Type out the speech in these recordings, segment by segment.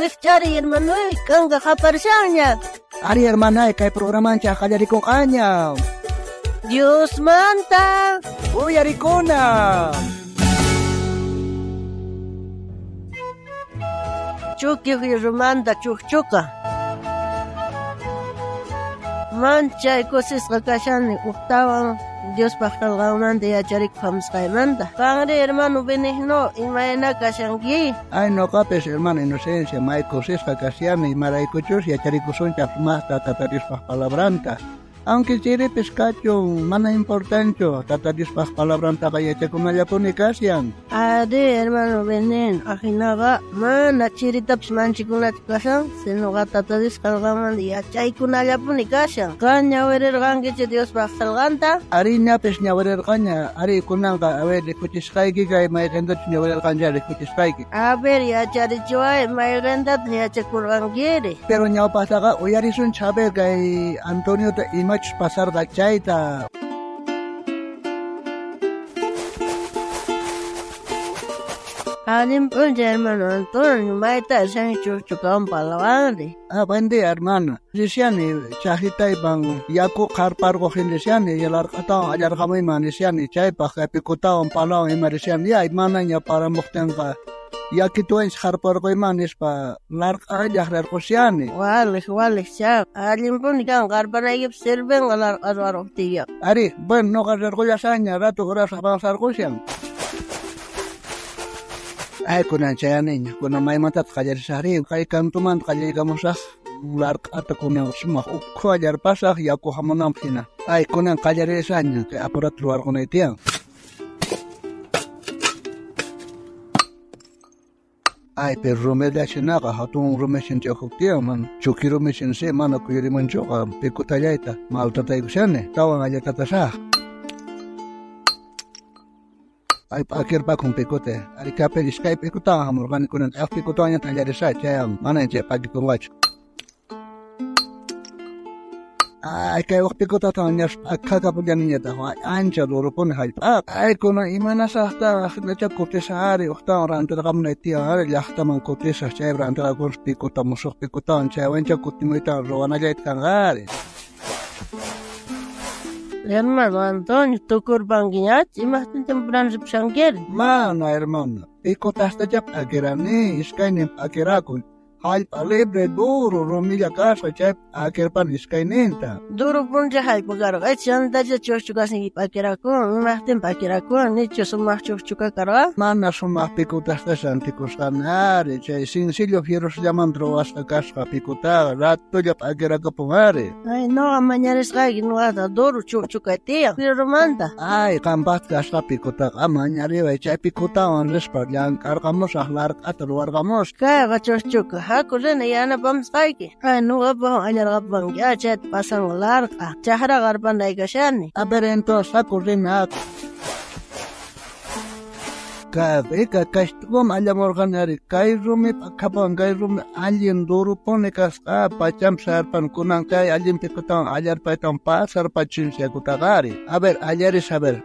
Rijch'ariy, hermanoy, k'anka qaparishanña. Ari, hermanay, kay programanchej qallarikonqaña. Diosmanta Uyarikuna. Chuki fierromanta chujchuka. Manchay kusisqa kashani ujtawan Diospaj qelqanmanta yacharikuq hamusqaymanta. Qanri, hermano Benigno, imayna kashanki? Ay, noqapis, hermana Inocencia, may kusisqa kashani, imaraykuchus yacharikusunchaj sumajta Tata Diospaj palabranta. Aunque chiripis kachun, mana importancho, Tata Diospaj palabrantaqa yachakunallapuni kashan. Ari, hermano Benigno, ajinaqa mana chiritapis manchikunachu kashan, sinoqa Tata Dios qelqanmanta yachaykunallapuni kashan. Qan ñawirirqankichu Diospaj qelqanta? Ari, ñapis ñawirirqaña, ari kunanqa, a ver, rikuchisqayki kay mayqintachus ñawirirqancha rikuchisqayki. A ver, yacharichiway, mayqintataq yachakurqankiri? Pero ñawpaqtaqa uyarisunchik, a ver, kay Antoniota imachus pasarqa chayta. Allin p'unchay, hermano Antonio, mayta rishanki chujchukawan palawanri? Ah, buen día, hermano. Rishani chajitayman yaku qarparqoj rishani, larq'atawan allarqamuyman rishani, chaypaq kay picotawan palawan ima rishani, ya manaña paramuqtinqa yakituwanchis qarparquyman nispa larq'a allaq rirqushani. Waliq, waliq cha, allinpuni kan qarpanaykipaq sirvenqa larq'a ruwaruqtiyqa. Ari, bueno, noqa rirqullashaña, rato horas avanzarqushan. Ay, kunan chayaniña, kunan maymantataq qallarisaqri, kay kantumanta qallarikamusaq, larq'ata kunan sumaq ukhu allarpasaq yaku hamunanpaq hina. Ay, kunan qallarishaña, kay apurata ruwarqunay tiyan. Ay, pero rumillashinaqa hatun rumishin ch'ukuq tiyan, man chuki rumishin si mana kuyurimanchuqa picotallayta maltataykushani, tawan allatatasaq. Ay, p'akirpakun picote. Ari kapel iskay picotawan hamurqani kunan k'aq picotawanñataq allarisaq chayan mana chay p'akikunqachu. Ay, kay waq picotatawan ñas p'akakapullaniñataq, ancha durupuni hallp'aqa. Ay, kunan imanasaqtaq nacha kutisaq ari, uqtawan rantirqamunay tiyan ari, llaqtaman kutisaq chay rantirqakunas picota musuq picotawan chaywancha kutimuytawan ruwanallayta kanqa ari. Hermano Antonio, tukurpankiñachu, imajtin temprano ripushankiri? Mana, hermano, picotastacha p'akirani, iskaynin p'akirakun. Hallp'a libre duro rumilla kasqa chay p'akirpani iskayninta. Duro puncha hallp'a karqa, chantacha chujchukasniyki p'akirakun, imajtin p'akirakun, nichu sumaq chujchuka karqa? Mana sumaq picotasta rantikusqani ari, chay sencillo fierrosllamanta ruwasqa kasqa picotaqa, ratolla p'akirakapun ari. Ay, noqa mañarisqayki noqata duro chujchuka tiyan, fierromanta. Ay, qampaqta kasqa picotaqa, mañariway, chay picotawan rispa llank'arqamusaq, larq'ata ruwarqamusaq. Kayqa chujchuka, haku rina yanapamusqayki. Ay, noqapaq allarqapanki, chayta pasanqa larq'a, chajra qarpanay kashani. A ver, entonces, haku rina, haku. Kay kashtukum allamurqani ari, kay rumi p'akhapan, kay rumi allin durupuni kasqa, pachampi sayarpani kunan kay allin picotawan allarpaytawan pasarpachinchis yakutaqa ari. A ver, allaris, a ver.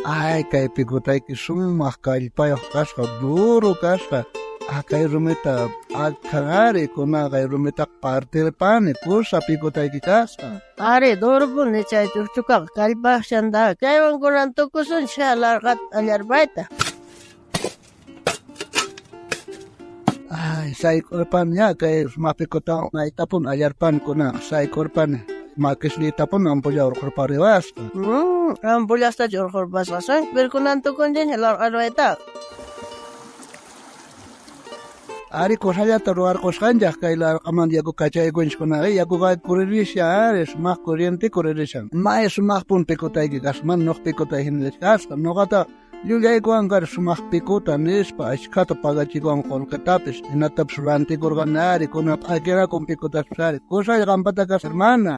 Ay, kay picotayki sumaq kallpayuq kasqa, duro kasqa. Ah, kay rumita p'akhan ari, kunan kay rumitaqa partirpani, kusa picotayki kasqa. Ari, durupuni chay chujchukaqa kallpaqchanta, chaywan kunan tukusunchik larq'ata allarpayta. Ay, sayk'urpani kay sumaq picotawan maytapuni allarpani kunan, sayk'urpani. Makisniytapuni ampulla urqurpariwasqa. Ampullastachu urqurpasqasun, pero kunan tukunchikña larq'a ruwaytaqa. Ari, kusallata ruwarqusqanchaq kay larq'amanta yaku kachaykunchik kunan, yakuqa kuririshan ari, sumaq corriente kuririshan. May sumaqpuni picotayki kasqa, mana nuq picotay hinallachu kasqa, nuqata llullaykuwan kari sumaq picota nispa, ashkhata pagachikuwan qullqitapis, hinatapis rantikurqani ari, kunan p'akirakun picotapis ari, kusalla qampata kasqa, hermana.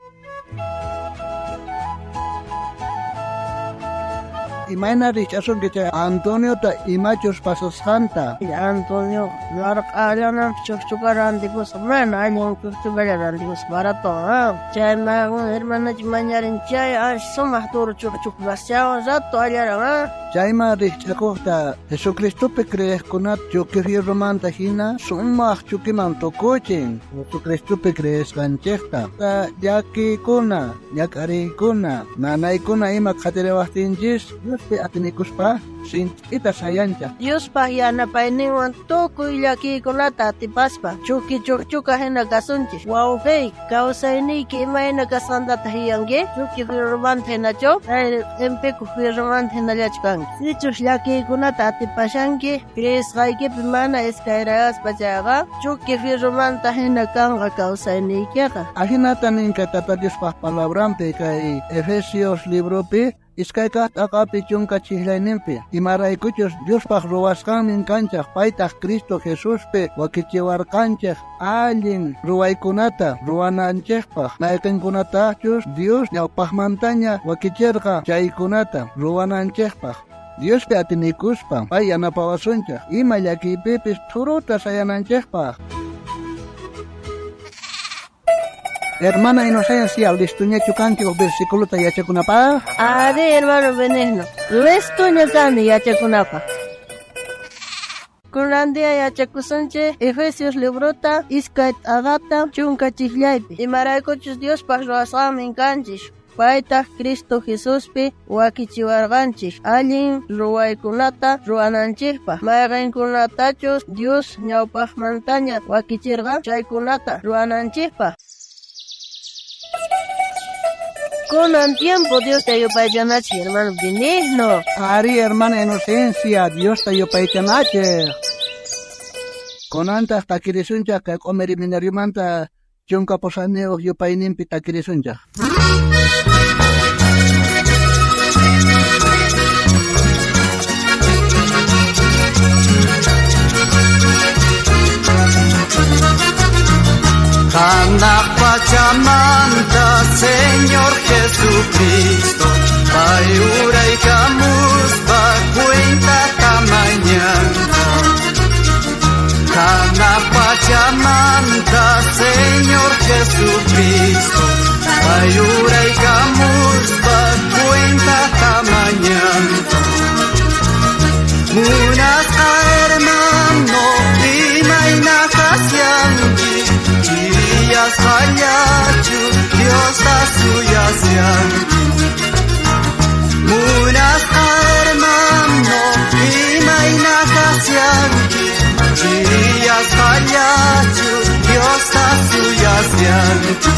Imayna rikch'asunki chay Antoniota imachus pasasqanta. Antonio larq'allananpi chukchuka rantikusqa, mana allin chukchukalla rantikusqa, barato, Chay hermanachi mañarin chay sumaq turu chukchuka chawan rato allaran, Chayman rikch'akuqta Jesucristopi creeqkunata chuki fierromanta hina sumaq chukiman tukuchin. Jesucristopi creesqanchikta. Llakikuna, ñak'ariykuna, nanaykuna ima qhatiriwaqtinchis Diospi atinikuspa sinch'ita sayanchaq. Diospaq yanapayninwan tukuy llakiykunata atipaspa chuki chukchuka hina kasunchik. Wawqiy, kawsayniyki imayna kasqantataq yuyanki? Chuki fierromanta hinachu? Q'impikuq fierromanta hinallachu kanki? Sichus llakiykunata atipashanki, creesqaykipi mana iskayrayaspa chayqa, chuki fierromanta hina kanqa kawsayniykiqa. Ajinata ninka Tata Diospaq palabranpi kay Efesios libropi iskay kaq t'aqapi chunka chijlayninpi imaraykuchus Diospaq ruwasqanmin kanchaq paytaq Cristo Jesuspi wakichiwarqanchik allin ruwaykunata ruwananchikpaq mayqinkunatachus Dios ñawpaqmantaña wakichirqa chaykunata ruwananchikpaq. Diospi atinikuspa pay yanapawasunchik ima llakiypipis thuruta sayananchikpaq. Hermana Inocencia, listuñachu kanki uj versículota yachakunapaq? Ari, hermano Benigno, listuña kani yachakunapaq. Kunan día yachakusunchik Efesios librota iskay t'aqata chunka chijllaypi. Imaraykuchus Diospaq ruwasqanmin kanchik. Paytaq Cristo Jesuspi wakichiwarqanchik allin ruwaykunata ruwananchikpaq. Mayqinkunatachus Dios ñawpaqmantaña wakichirqa chaykunata ruwananchikpaq. Kunan tiempo Diosta yupaychanachik, hermano Benigno. Ari, hermana Inocencia, Diosta yupaychanachik. Kunantaq takirisunchaq kay q'umir seminariomanta chunka pusaqniyuq yupayninpi takirisunchaq. Hanaq pachamanta Señor Jesucristo, pay uraykamuspa cuentata mañanqa. Hanaq pachamanta Señor Jesucristo, pay uraykamuspa cuentata mañanqa. Munasqa hermano, imayna kashanki, chiriyasqallachu Diosta suyashanki. Munasqa hermano, imayna kashanki, chiriyasqallachu Diosta suyashanki.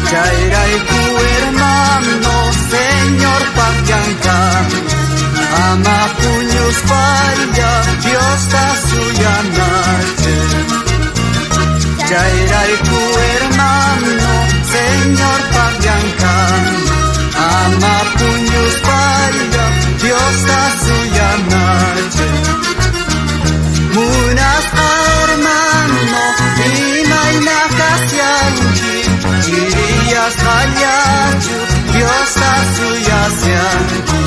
Chayrayku hermano, Señorpaq llank'ani, ama puñuspalla Diosta suyanachik. Chayrayku hermano, Señorpaq llank'ani, ama puñuspalla Diosta suyanachik. Munasqa hermano, imayna kashanki, chiriyasqallachu Diosta suyashanki.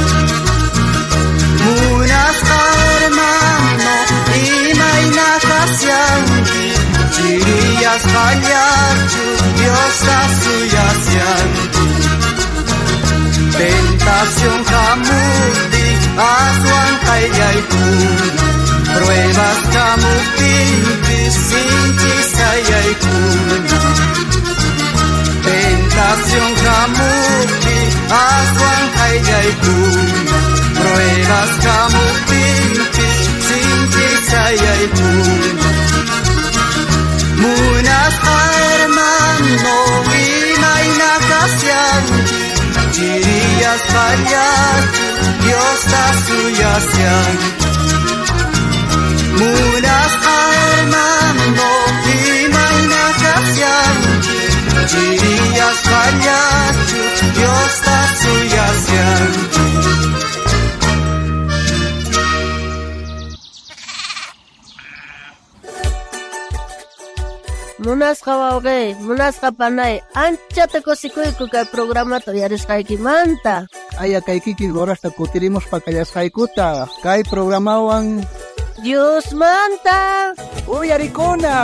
Munasqa hermano, imayna kashanki, chiriyasqallachu Diosta suyashanki. Tentación hamuqtin aswan qayllaykuna, pruebas hamuqtinpis sinchi sayaykuna. Tentación hamuqtin aswan qayllaykuna, pruebas hamuqtinpis sinchi sayaykuna. Munasqa hermano, imayna kashanki, chiriyasqallachu Diosta suyashanki. Munasqa hermano, imayna kashanki, chiriyasqallachu Diosta suyashanki. Munasqa wawqey, munasqa panay, anchata kusikuyku kay programata uyarisqaykimanta. Aya kay kikin horasta kutirimuspa kallasqaykuta kay programawan Diosmanta uyarikuna.